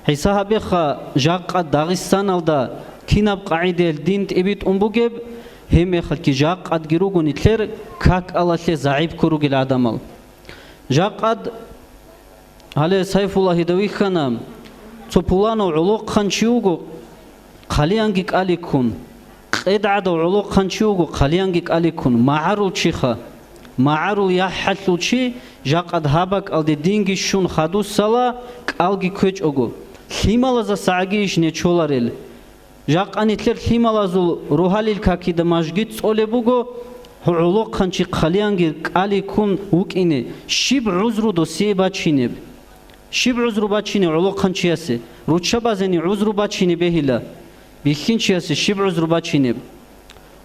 ХӀиса гьабеха, жакъа Дагъистаналда кинаб къагӀидаялъ дин тӀибитӀун бугеб, гьебмехалъги жакъадги руго нилъер какалалъе загӀипго ругел гӀадамал. Жакъад Гьале Сайфуллагьида вихьана, цо пуланав гӀолохъанчи вуго, хъалиянги кӀаликкун. КъедгӀадав гӀолохъанчи вуго, хъалиянги кӀаликкун. МагӀарул чиха, магӀарул яхӀалъул чи жакъад гьаб бакӀалде динги щун хадусала, кӀалги ккечӀого. ЛъималазасагӀаги иш нечоларел. Жакъа нилъер лъималазул рогьалил какида мажгит цӀолеб буго, гьу гӀолохъанчи хъалиянги кӀаликкун вукӀине, щиб гӀузру досие бачинеб? Щиб гӀузру бачине гӀолохъанчиясе? Руччабазени гӀузру бачине бегьила. Бихьинчиясе щиб гӀузру бачинеб?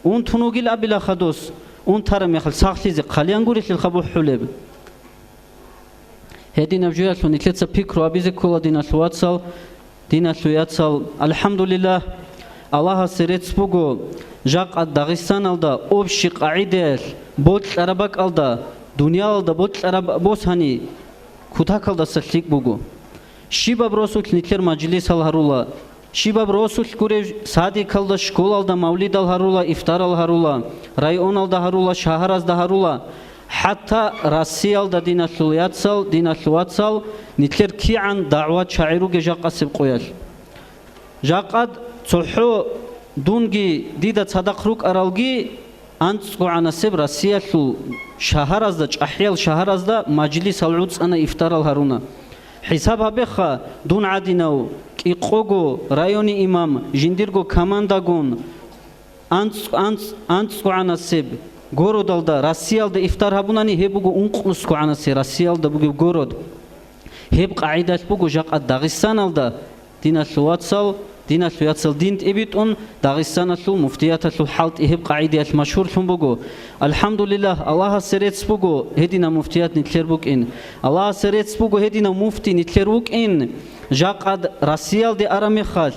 Унтун вугил абила хадус, унтараб мехалъ сахлъизе хъалиян гурелъилха бухӀулеб? Гьединаб жоялъул нилъеца пикру абизе ккола, диналъул вацал, диналъул яцал. АлхӀамдулиллагь, Аллагьасе рецц буго, жакъа Дагъистаналда общий къагӀидаялъ бокьараб бакӀалда, дуниялалда бокьараб босани, кутакалдаса лъикӀ буго. Щибаб росулъ нилъер мажлисал гьарула, щибаб росулъ гурев садикалда, школалда мавлидал гьарула, ифтарал гьарула, районалда гьарула, шагьаразда гьарула, хӀатта Россиялда, диналъул яцал, диналъул вацал, нилъер кигӀан дагӀват чагӀи ругел жакъасеб къоялъ. Жакъад цохӀо дунги дида цадахъ рукӀаралги, анцӀгогӀанасеб Россиялъул шагьаразда, чӀахӀиял шагьаразда мажлисал гӀуцӀана, ифтарал гьаруна. ХӀисаб гьабеха, дун гӀадинав кӀикъого райони имам жиндирго командагун анцӀ-, анцӀ-, анцӀгогӀанасеб городалда, Россиялда ифтар гьабунани, гьеб буго ункънусгогӀанасе Россиялда бугеб город. Гьеб къагӀидалъ буго жакъа Дагъистаналда, диналъул вацал, диналъул яцал, дин тӀибитӀун, Дагъистаналъул муфтияталъул хӀалтӀи гьеб къагӀидаялъ машгьурлъун буго. АлхӀамдулиллагь, Аллагьасе рецц буго гьединаб муфтият нилъер букӀин. Аллагьасе рецц буго гьединав муфти нилъер вукӀин. Жакъад Россиялде араб мехалъ,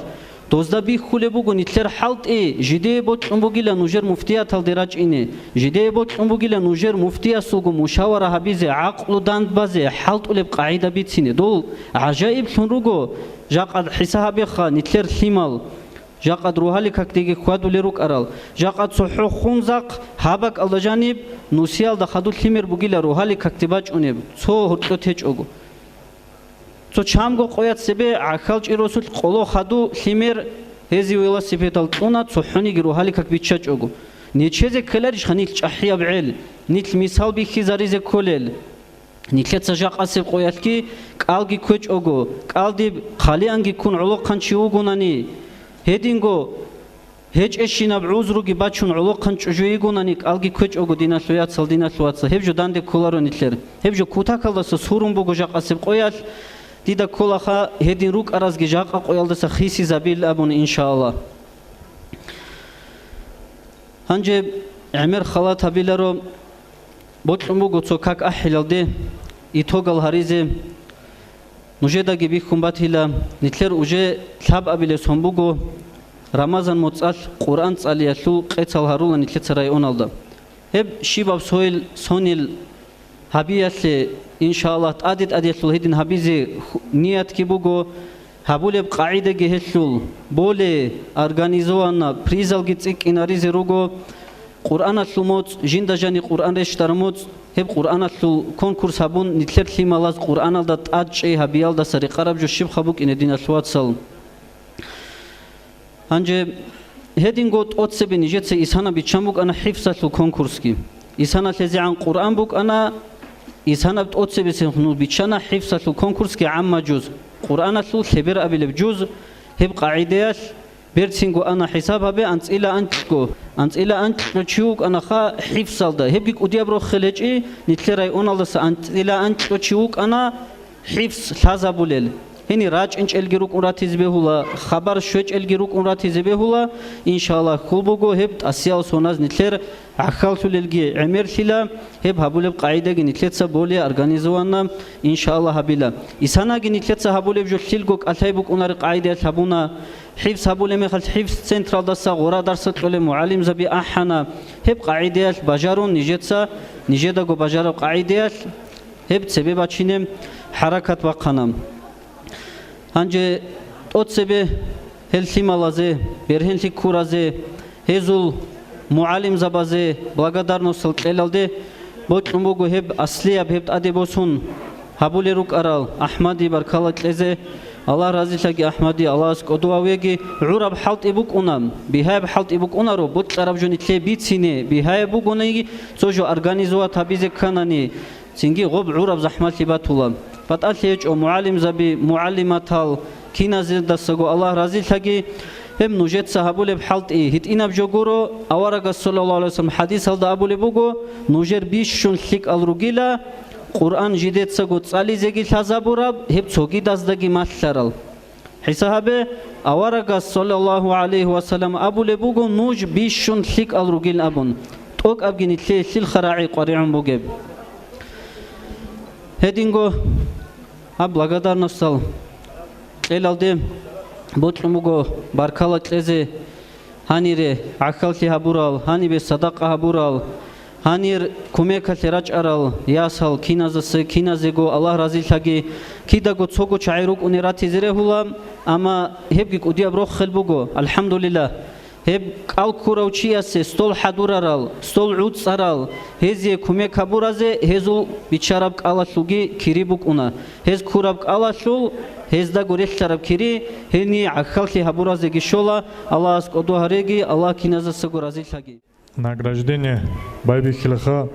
дозда бихьулеб буго нилъер хӀалтӀи, жидее бокьун бугила нужер муфтияталде рачӀине, жидее бокьун бугила нужер муфтиясулго мушавара гьабизе, гӀакълу дандбазе, хӀалтӀулеб къагӀида бицине. Дол гӀажаиблъун руго, жакъад хӀиса гьабеха, нилъер лъимал, жакъад рогьалил какдеги хьвадулел рукӀарал, жакъа цохӀо хун захъ гьаб бакӀалда жаниб, нусиялда хадуб лъимер бугила рогьалил какде бачӀунеб, цо гьоркьо течӀого. Цо чамго къоя цебе гӀахьалчӀи росулъ къоло хадуб лъимер гьезие велосипедал кьуна, цохӀониги рогьалил как биччачӀого. Нечезе ккеларищха нилъ чӀахӀияб гӀел, нилъ мисал бихьизаризе кколел? Нилъеца жакъасеб къоялъги кӀалги кквечӀого, кӀалдиб хъалианги ккун гӀолохъанчи вугонани, гьединго гьечӀещинаб гӀузруги бачун гӀолохъанчӀо жо йигонани, кӀалги кквечӀого, диналъул яцал, диналъул вацал, гьеб жо данде кколаро нилъер. Гьеб жо кутакалдаса сурун буго жакъасеб къоялъ, дида кколаха гьедин рукӀаразги жакъа къоялдаса хисизабил абун, иншааллагь. Гьанже гӀемер халат гьабиларо, бокьун буго цо как ахӀилалде, итогал гьаризе. Нужедаги бихьун батила, нилъер уже лъабабилеб сон буго, Рамазан моцӀалъ Къуръан цӀалиялъул къецал гьарула нилъеца районалда. Гьеб щибаб сойил, сонил гьабиялъе, иншааллагь, тӀаде-тӀадеялъул гьедин гьабизе ху-, ниятги буго, гьабулеб къагӀидаги гьелъул, более организованно, призалги цӀикӀкӀинаризе руго. Къуръаналъул моцӀ, жинда жани Къуръан рещтӀараб моцӀ, гьеб Къуръаналъул конкурс гьабун, нилъер лъималаз Къуръаналда тӀадчӀей гьабиялдаса рекъараб жо щибха букӀине, диналъул вацал. Гьанже гьединго тӀоцебе нижеца исана биччан букӀана хӀифзалъул конкурсги. ИсаналъезегӀан Къуръан букӀана, исанаб тӀоцебесеб хьунул биччана хӀифзалъул конкурсги гӀамма жуз, Къуръаналъул лъеберабилеб жуз, Гьеб къагӀидаялъ берцинго ана, хӀисаб гьабе, анцӀила анкьго. АнцӀила анкьго чи вукӀанаха хӀифзалда. Гьебги кӀудияб рохел гьечӀи, нилъер районалдаса анцӀила анкьго чи вукӀана хӀифз лъазабулел. Гьенир рачӀинчӀелги рукӀун ратизе бегьула, хабар щвечӀелги рукӀун ратизе бегьула, иншаллагь, хьул буго гьеб тӀасиял соназ нилъер гӀахьаллъулелги гӀемерлъила. Гьеб гьабулеб къагӀидаги нилъеца более организованно, иншаллагь, гьабила. Исанаги нилъеца гьабулеб жо лъилго кӀалъай букӀунаре къагӀидаялъ гьабуна. ХӀифз гьабулеб мехалъ хӀифз централдаса гъура дарса кьолеб мугӀалимзаби ахӀана. Гьеб къагӀидаялъ бажарун нижеца, нижедаго бажараб къагӀидаялъ гьеб цебе бачине хӀаракат бахъана. Гьанже тӀоцебе гьел лъималазе, бергьенлъи ккуразе, гьезул мугӀалимзабазе благодарностал кьелалде бокьун буго гьеб аслияб, гьеб тӀаде босун гьабулел рукӀарал АхӀмади баркала кьезе. Аллагь разилъаги АхӀмади, Аллагьас кӀодо гьавеги. ГӀураб хӀалтӀи букӀуна, бигьаяб хӀалтӀи букӀунаро, бокьараб жо нилъее бицине, бигьаяб бугониги, цо жо организовать гьабизе кканани, цинги гъоб гӀураб захӀмалъи батула. БатӀалъи гьечӀо, мугӀалимзаби, мугӀалиматал, киназедасаго Аллагь разилъаги. Гьеб нужеца гьабулеб хӀалтӀи гьитӀинаб жо гуро, аварагас, саллаллагьу гӀалайгьи вассалам, хӀадисалда абулеб буго: «Нужер бищун лъикӀал ругила, Къуръан жидецаго цӀализеги лъазабураб, гьеб цогидаздаги малъарал». ХӀисаб гьабе, аварагас, саллаллагьу гӀалайгьи вассалам, абулеб буго: «Нуж бищун лъикӀал ругин», – абун, тӀокӀабги нилъее лъилха рагӀи къваригӀун бугеб. Гьединго гьаб благодарностал кьелалде бокьун буго баркала кьезе гьанире гӀахьаллъи гьабурал, гьанибе садакъа гьабурал, гьанир кумекалъе рачӀарал ясал киназасе, киназего Аллагь разилъаги. Кидаго цого чагӀи рукӀуне ратизе регьула, амма гьебги кӀудияб рохел буго, алхӀамдулиллагь. Гьеб кӀал ккурав чиясе стол хӀадурарал, стол гӀуцӀарал, гьезие кумек гьабуразе гьезул биччараб кӀалалъулги кири букӀуна. Гьез ккураб кӀалалъул гьездаго релълъараб кири гьение гӀахьаллъи гьабуразеги щола. Аллагьас кӀодо гьареги, Аллагь киназасаго разилъаги. Награждение байбихьилаха.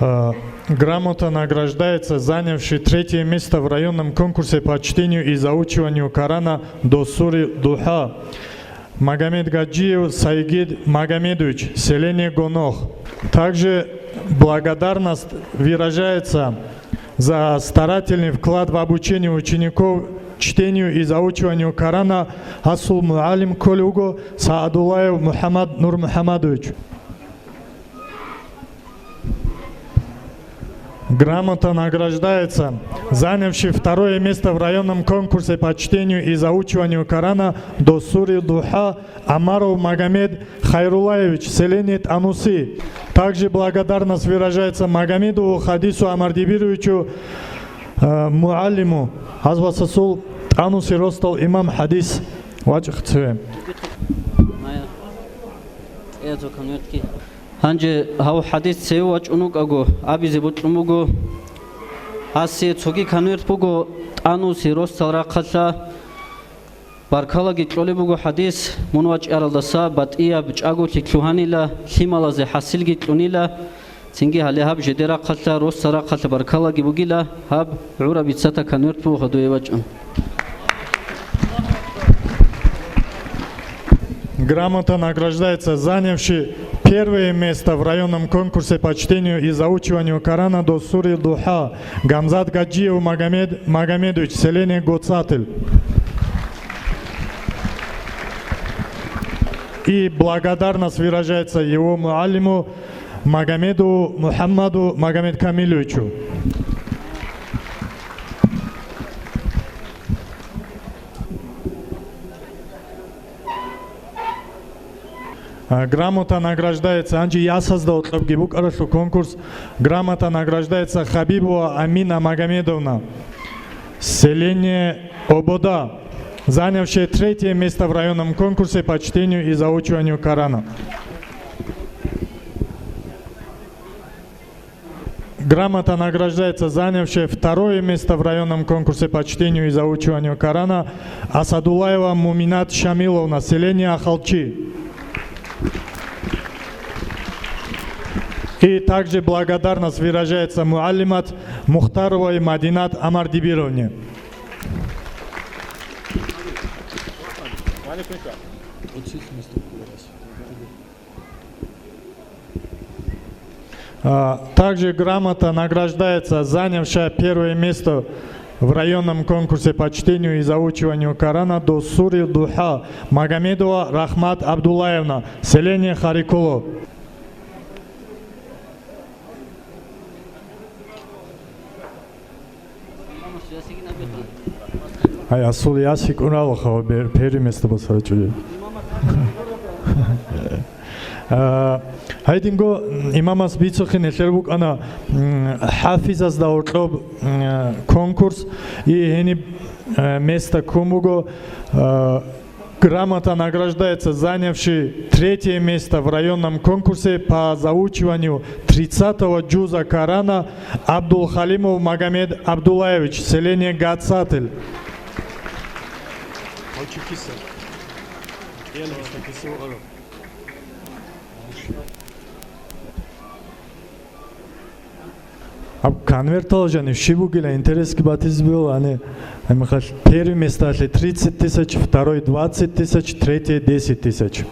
А, грамота награждается занявший третье место в районном конкурсе по чтению и заучиванию Корана до сури Духа Магомед Гаджиев Сайгид Магомедович, селение Гонох. Также благодарность выражается за старательный вклад в обучение учеников чтению и заучиванию Корана гьасул мугӀалим кколев вуго Саадуллаев МухӀаммад НурмухӀаммадович. Грамота награждается занявший второе место в районном конкурсе по чтению и заучиванию Корана до сури Духа Амаров Магомед Хайруллаевич, селение ТӀануси. Также благодарность выражается Магомедову Хадису Амардибировичу, э, мугӀалиму, гьаз ва гьасул ТӀануси росдал имам Хадис вачӀухъ цеве. Гьанже гьав Хадис цеве вачӀун вукӀаго, абизе бокьун буго, гьасие цоги конверт буго ТӀануси росдал рахъалъа. Баркалаги кьолеб буго Хадис, мун вачӀаралдаса батӀияб чӀаголъи лъугьанила, лъималазе хӀасилги кьунила, цинги гьале гьаб жеде рахъалъа, росдал рахъалъа баркалаги бугила, гьаб гӀураб бицата конверт буго гьадуе вачӀун. Грамота награждается занявший первое место в районном конкурсе по чтению и заучиванию Корана до сури Духа Гамзат Гаджиев Магомед Магомедович, селение Гоцатель. И благодарность выражается его муаллиму Магомедову Мухаммаду Магомедкамиловичу. А, грамота награждается, гьанже ясазда гьоркьобги букӀаралъул конкурс, грамота награждается Хабибова Амина Магомедовна, селение Обода, занявшая третье место в районном конкурсе по чтению и заучиванию Корана. Грамота награждается занявшая второе место в районном конкурсе по чтению и заучиванию Корана Асадуллаева Муминат Шамиловна, селение Ахалчи. И также благодарность выражается муаллимат Мухтаровой Мадинат Амардибировне. А, также грамота награждается занявшая первое место в районном конкурсе по чтению и заучиванию Корана Досури Духа Магомедова Рахмат Абдуллаевна, селение Харикуло. Ай, асул ясикь унал хава бер-, первое место босарачӀули. А, гьайдинго имамас бицухъин гьелъер букӀана, м, хӀафизазда гьоркьоб, м, конкурс, и гьениб, э, место ккун буго, э, Грамота награждается занявший третье место в районном конкурсе по заучиванию тридцатого джуза Корана Абдулхалимов Магомед Абдуллаевич, селение Гацатель. Аб конвертал жанив щиб бугила, интересги батизе бегьула, гьаниб, гьаниб мехалъ первый месталъе тридцать тысяч, второй двадцать тысяч, третье десять тысяч.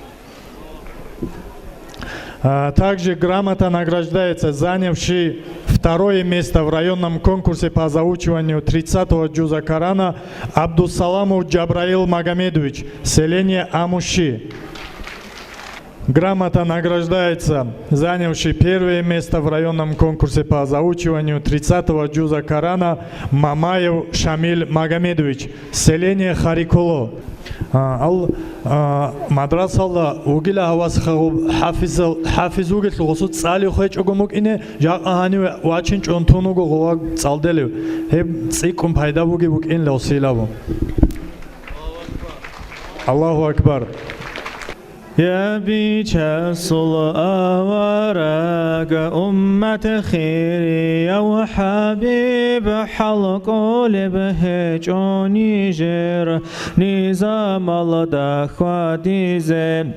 А, также грамота награждается занявший второе место в районном конкурсе по заучиванию тридцатого джуза Корана Абдусаламов Джабраил Магомедович, селение Амуши. Грамота награждается занявший первое место в районном конкурсе по заучиванию тридцатого джуза Корана Мамаев Шамиль Магомедович, селение Харикуло. А, ал, а, мадрасалда вугила гьавас хагъуб хӀафизал, хӀафиз вугелъул гъосу цӀалев хвечӀого мукӀине, жакъа гьаниве вачин чӀунтун вуго гъуваг цӀалделев. Гьеб цӀикӀкӀун пайда буги букӀин левсилабу. Аллагьу акбар. Я бичасул авараг, уммат хирияв хӀабиб, хӀалкӀолеб гьечӀо нижер низамалда хьвадизе.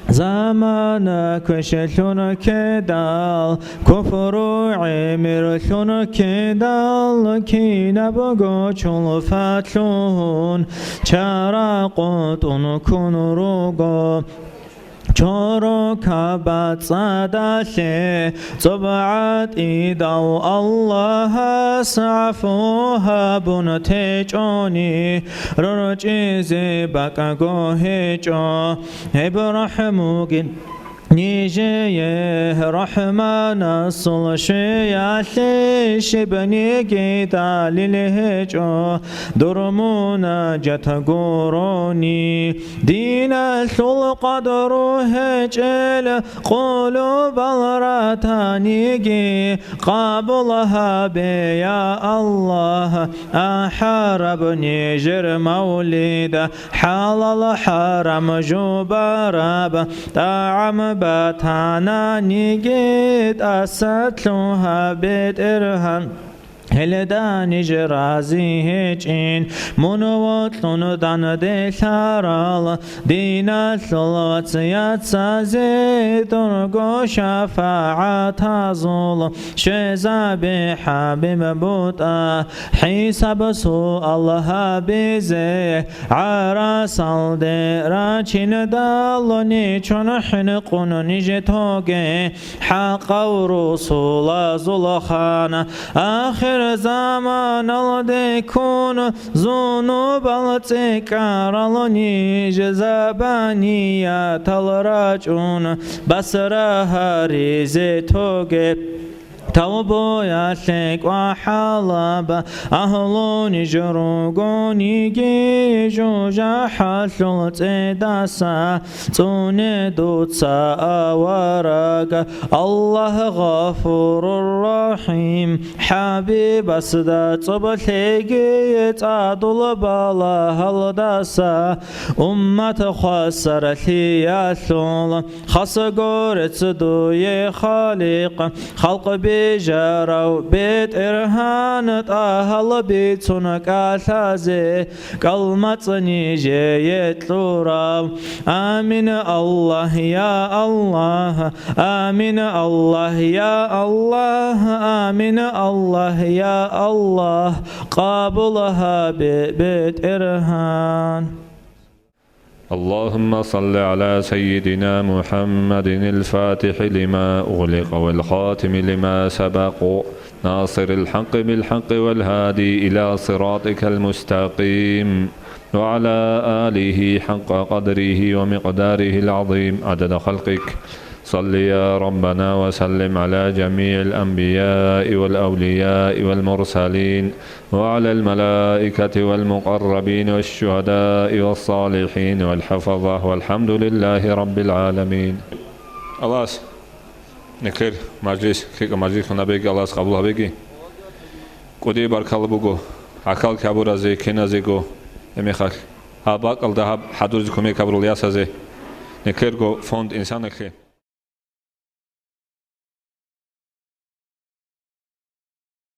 Замана квешлъун ккедал, куфру гӀемерлъун ккедал, кинабго чулфалъугьун чара къотӀун ккун руго. Чорокаб бацӀцӀадалъе цӀоб гӀатӀидав Аллагьас гӀафу гьабун течӀони, рорчӀизе бакӀго гьечӀо. Гьеб рахӀмуги нижее РахӀманасул щвеялъе щибниги далил гьечӀо, дур мунажат гурони. Диналъул къадру гьечӀел къулубал ратаниги къабул гьабе, я Аллагь, ахӀараб нижер мавлид. ХӀалал-хӀарам жубараб тӀагӀам батананиги, тӀаса лъугьа, БетӀергьан, гьелда ниж рази гьечӀин. Мун вокьун данде лъарал диналъул вацияцазе, дурго шафагӀатазул щвезабе, ХӀабиб, бутӀа хӀисаб-суал гьабизе. ГӀарасалде рачиндал ничун хӀинкъун ниж тоге, хӀакъав русулазул хан. Ахир заманалде ккун зунубал цӀикӀкӀарал ниж, забаниятал рачӀун, Басра гьаризе тоге. Тавбуялъе кӀвахӀалаб агьлу ниж ругониги, жужахӀалъул цӀедаса цӀуне дуца, авараг, Аллагь Гъафурур Рахим. ХӀабибасда цӀоб лъеги цӀадул балагьалдаса, уммат хвасарлъиялъул. Хас горец дуе, Халикъ, халкъ бижарав БетӀергьан, тӀагьал бицун кӀалъазе, кӀалмацӀ нижее кьурав. Амин, Аллагь, я Аллагь, амин, Аллагь, я Аллагь, амин, Аллагь, я Аллагь, къабул гьабе, БетӀергьан. اللهم صل على سيدنا محمد الفاتح لما أغلق والخاتم لما سبق ناصر الحق بالحق والهادي إلى صراطك المستقيم وعلى آله حق قدره ومقداره العظيم عدد خلقك. صل يا ربنا وسلم على جميع الأنبياء والأولياء والمرسلين وعلى الملائكة والمقربين والشهداء والصالحين والحفظة والحمد لله رب العالمين. Аллагьас нилъер мажлис, лъикӀаб мажлис гьабеги, Аллагьас къабул гьабеги. КӀудияб баркала буго гӀахьаллъи гьабуразе, киназего, гьеб мехалъ гьаб бакӀалда гьаб хӀадуразе кумек гьабурал ясазе, нилъерго фонд «Инсаналъе».